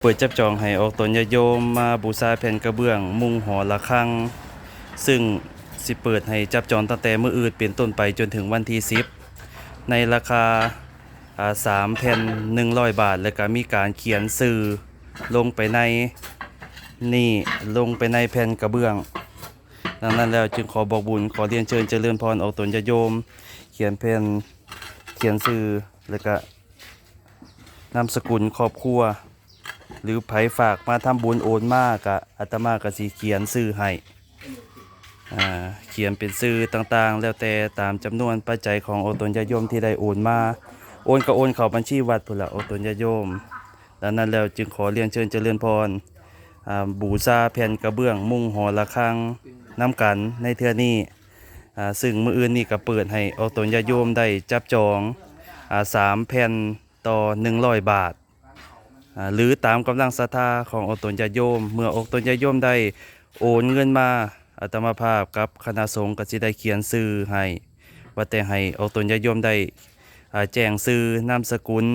ເປີດຈັບຈອງໃຫ້ອອກຕົນຍາດໂຍມມາບູຊາແຜ່ນກະເບື້ອງມຸງຫໍລະຄັງ, ຊຶ່ງຊິເປີດໃຫ້ຈັບຈອງຕັ້ງແຕ່ມື້ອື່ນເປັນຕົ້ນໄປຈົນເຖິງວັນທີສິບ ໃນລາຄາ ອາ ສາມແຜ່ນໜຶ່ງຮ້ອຍບາດ ແລະກະມີການຂຽນຊື່ລົງໄປໃນນີ້ ລົງໄປໃນແຜ່ນກະເບື້ອງ. ດັ່ງນັ້ນແລ້ວຈຶ່ງຂໍບອກບຸນ ຂໍລຽນເຊີນຈະເລີນພອນອອກຕົນຍາດໂຍມ ຂຽນແຜ່ນ ຂຽນຊື່ ແລະກະນາມສະກຸນຄອບຄົວ ຫຼືໃຜຝາກມາທຳບຸນໂອນມາ ກະອາດຕະມາກະຊິຂຽນຊື່ໃຫ້ ອາ ຂຽນເປັນຊື່ຕ່າງໆ ແລ້ວແຕ່ຕາມຈຳນວນປັດໄຈຂອງອອກຕົນຍາດໂຍມທີ່ໄດ້ໂອນມາ ໂອນກະໂອນເຂົ້າບັນຊີວັດພຸ້ນລະອອກຕົນຍາດໂຍມ. ດັ່ງນັ້ນແລ້ວຈຶ່ງຂໍລຽນເຊີນຈະເລີນພອນ ອາ ບູຊາແຜ່ນກະເບື້ອງມຸງຫໍລະຄັງນຳກັນໃນເທື່ອນີ້ ອາ ຊຶ່ງມື້ອື່ນນີ້ກະເປີດໃຫ້ອອກຕົນຍາດໂຍມໄດ້ຈັບຈອງ ອາ ສາມແຜ່ນຕໍ່ໜຶ່ງຮ້ອຍບາດ ອາ ຫຼືຕາມກຳລັງສັດທາຂອງອອກຕົນຍາດໂຍມ. ເມື່ອອອກຕົນຍາດໂຍມໄດ້ໂອນເງິນມາ ອາດຕະມາພາບກັບຄະນະສົງກະຊິໄດ້ຂຽນຊື່ໃຫ້ ວ່າແຕ່ໃຫ້ອອກຕົນຍາດໂຍມໄດ້ ອາ ແຈ້ງຊື່ນາມສະກຸນ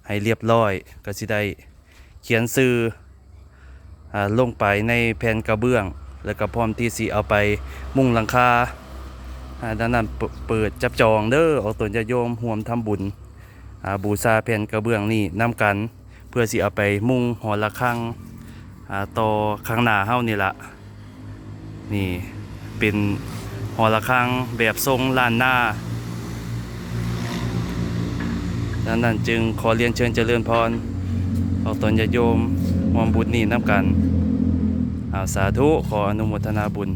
ໃຫ້ລຽບລ້ອຍ ກະຊິໄດ້ຂຽນຊື່ ອາ ລົງໄປໃນແຜ່ນກະເບື້ອງ ແລະກະພ້ອມທີ່ຊິເອົາໄປມຸງຫຼັງຄາ. ອາ ດັ່ງນັ້ນເປີດຈັບຈອງເດີ ອອກຕົນຍາດໂຍມຮ່ວມທຳບຸນ ອາ ບູຊາແຜ່ນກະເບື້ອງນີ້ນຳກັນ ເພື່ອຊິເອົາໄປມຸງຫໍລະຄັງ ອາ ຕໍ່ຂ້າງໜ້າເຮົານີ້ລະ. ນີ້ເປັນຫໍລະຄັງແບບຊົງລ້ານນາ. ດັ່ງນັ້ນຈຶ່ງຂໍລຽນເຊີນຈະເລີນພອນອອກຕົນຍາດໂຍມຮ່ວມບຸນນີ້ນຳກັນ. ອາ ສາທຸ ຂໍອະນຸໂມທະນາບຸນ.